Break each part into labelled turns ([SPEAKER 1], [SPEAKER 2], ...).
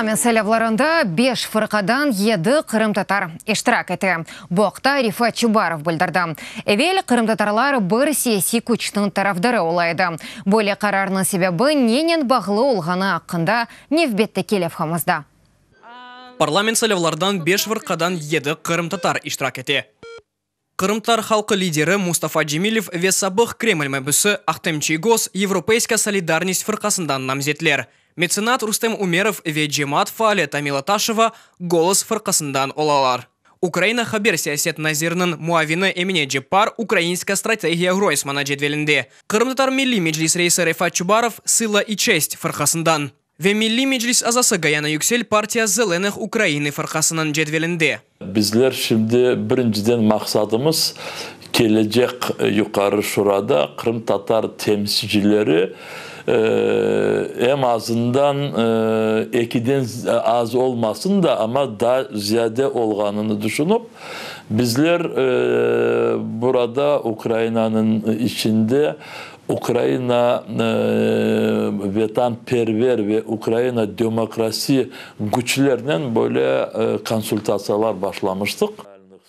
[SPEAKER 1] Parlament saylavlarında beş fırqadan yedi qırımtatar iştirak ete. Bu aqta Refat Çubarov bildirdi. Evel qırımtatarlar bir siyasiy küçniñ tarafdarı ola edi. Böyle qararnıñ sebebi nenen bağlı olğanı aqqında nevbetteki levhamızda.
[SPEAKER 2] Parlament saylavlardan beş fırqadan yedi qırımtatar iştirak ete. Qırımtatar halqı lideri Mustafa Cemilev ve sabıq Kreml mabüsi Ahtem Çiygoz Yevropeyska solidarnist fırqasından namzetler. Metsenat Rustem Umerov ve cemaat faali Tamila Taşeva Golos fırqasından olalar. Ukraina haber siyaset naziriniñ muavini Emine Ceppar Ukrainska strategiya Groysmana cedvelinde. Qırımtatar Milliy Meclis reisi Refat Çubarov Sıla i çest fırqasından. Ve Milliy Meclis azası Gayana Yüksel Partiya zelenıh Ukrainı fırqasınıñ cedvelinde.
[SPEAKER 3] Bizler şimdi birinciden maqsadımız kelecek Yuqarı Şurada qırımtatar temsilcileri em azından ekiden az olmasın da, amma daa ziyade olğanını düşünip, bizler burada Ukrainanıñ içinde Ukraina vetanperver ve Ukraina demokrasi küçlernen böyle konsultatsiyalar başlamıştıq.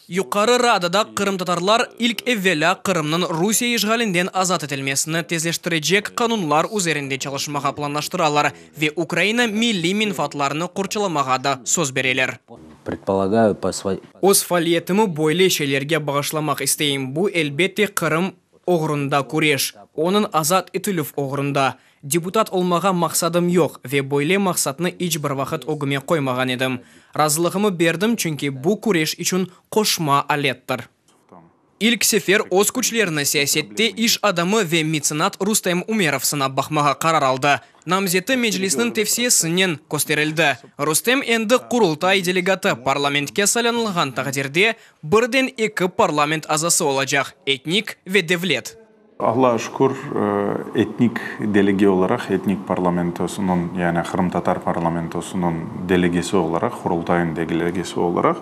[SPEAKER 2] Yuqarı Radada qırımtatarlar ilk evelâ Qırımnıñ Rusiye işğalinden azat etilmesini tezleştirecek qanunlar üzerinde çalışmağa planlaştıralar ve Ukraina milliy menfaatlarını qorçalamağa da söz bereler. Öz faaliyetimi böyle şeylerge bağışlamaq isteyim, bu, elbette, Qırım oğrunda küreş, onıñ azat etilüv oğrunda. Deputat olmağa maqsadım yoq ve böyle maqsatnı iç bir vaqıt ögüme qoymağan edim. Razılığımı berdim, çünki bu küreş içün qoşma alettir. İlk sefer öz küçlerini siyasette iş adamı ve metsenat Rustem Umerov sınap baqmağa qarar aldı. Namzeti Meclisniñ tevsiyesinen kösterildi. Rustem endi Qurultay delegatı, parlamentke saylanılğan taqdirde, birden eki parlament azası olacaq, etnik ve devlet.
[SPEAKER 4] Allağa şükür, etnik delege olaraq, etnik parlamentosınıñ, yani qırımtatar parlamentosınıñ delegesi olaraq, Qurultayıñ delegesi olaraq,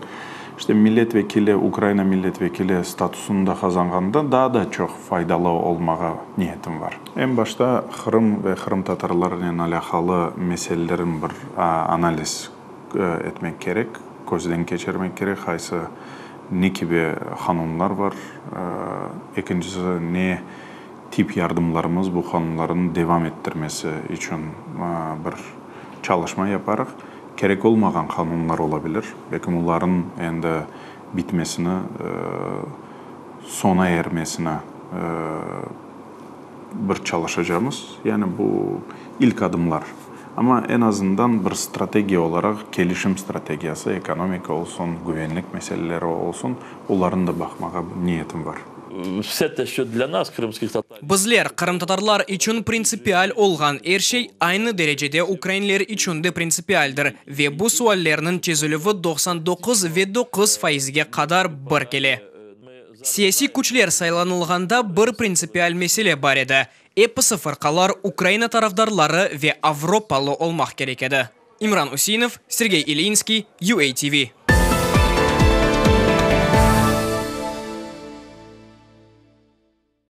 [SPEAKER 4] işte millet vekili, Ukraina millet vekili statusını da qazanğanda daa da çoq faydalı olmağa niyetim var. Eñ başta Qırım ve qırımtatarlarnen alâqalı meselelerin bir analiz etmek kerek, közden keçirmek kerek, qaysı, ne kibi qanunlar var, ekincisi, ne tip yardımlarımız bu qanunlarnı devam ettirmesi içün bir çalışma yaparıq. Kerek olmağan qanunlar olabilir, belkim olarnıñ endi bitmesini, soña ermesini bir çalışacamız. Yani bu ilk adımlar. Amma eñ azından bir strategiya olaraq, kelişim strategiyası, ekonomika olsun, güvenlik meseleleri olsun, olarnı da baqmağa niyetim bar.
[SPEAKER 2] Bizler, qırımtatarlar içün printsipial olğan er şey aynı derecede ukrainler içün de printsipialdir ve bu suallerniñ çezilüvi 99 ve 9 faizge qadar bir kele. Siyasiy küçler saylanılğanda bir printsipial mesele bar edi, episi fırqalar Ukraina tarafdarları ve avropalı olmaq kerek edi. İmran Useinov, Sergey İlyinskiy, UATV.